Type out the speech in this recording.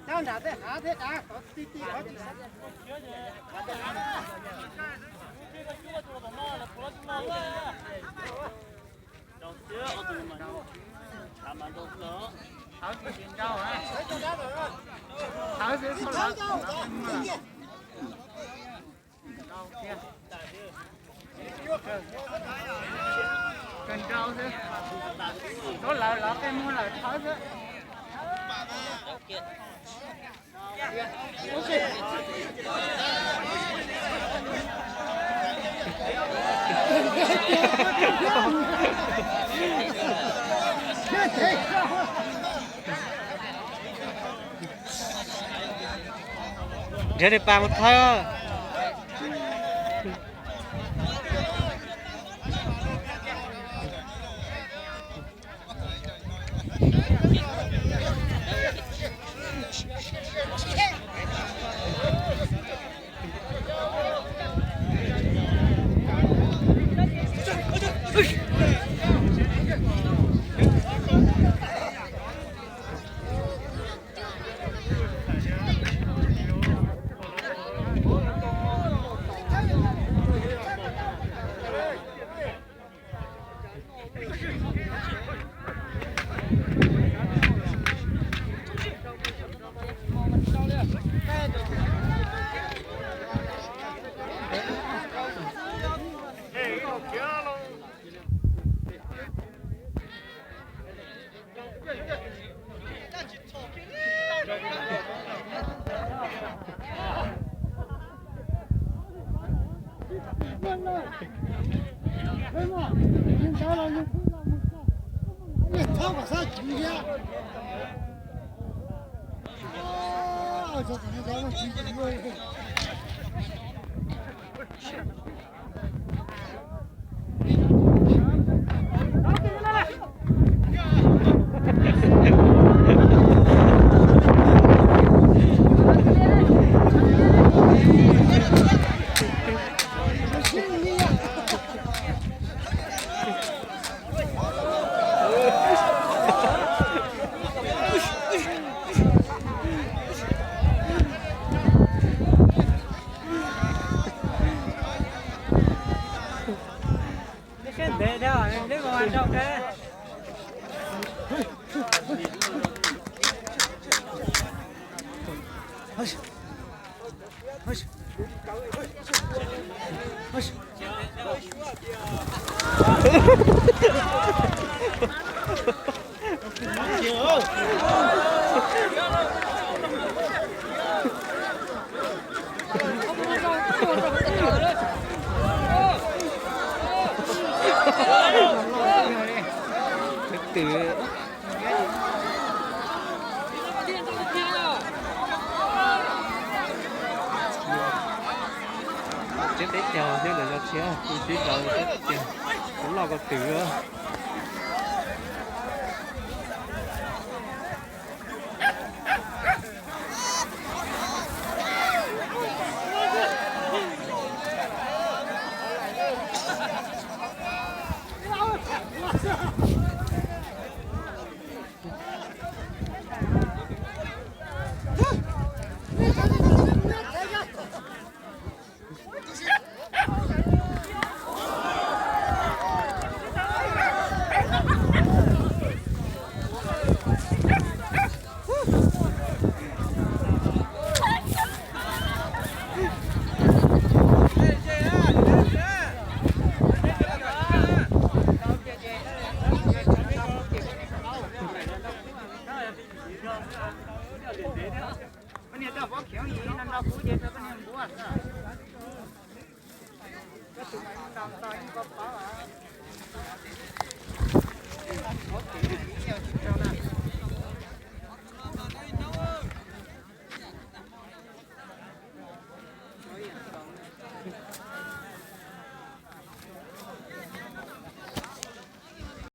Nyob nram tej hav thiab dav, qhov ti ti qhov tsis xav. Thawv xwb, thawv xwb, kawg nrau xwb. Tuav lawv los tej muag lawm thawv xwb. Nrhiav li pas mus thawb. Siab ntev dhau, neb mus rau qab. Twm. Teb teb chaws thiab lawv cov tshiab, tib lawv teb chaws, loj ko twm. Koj niag toj pob kheev no nrog kuv ces rau koj niag npua xwb. Koj tus ntawd nto nto ib pob pob os. Pob kheev ib yam tsis rau na.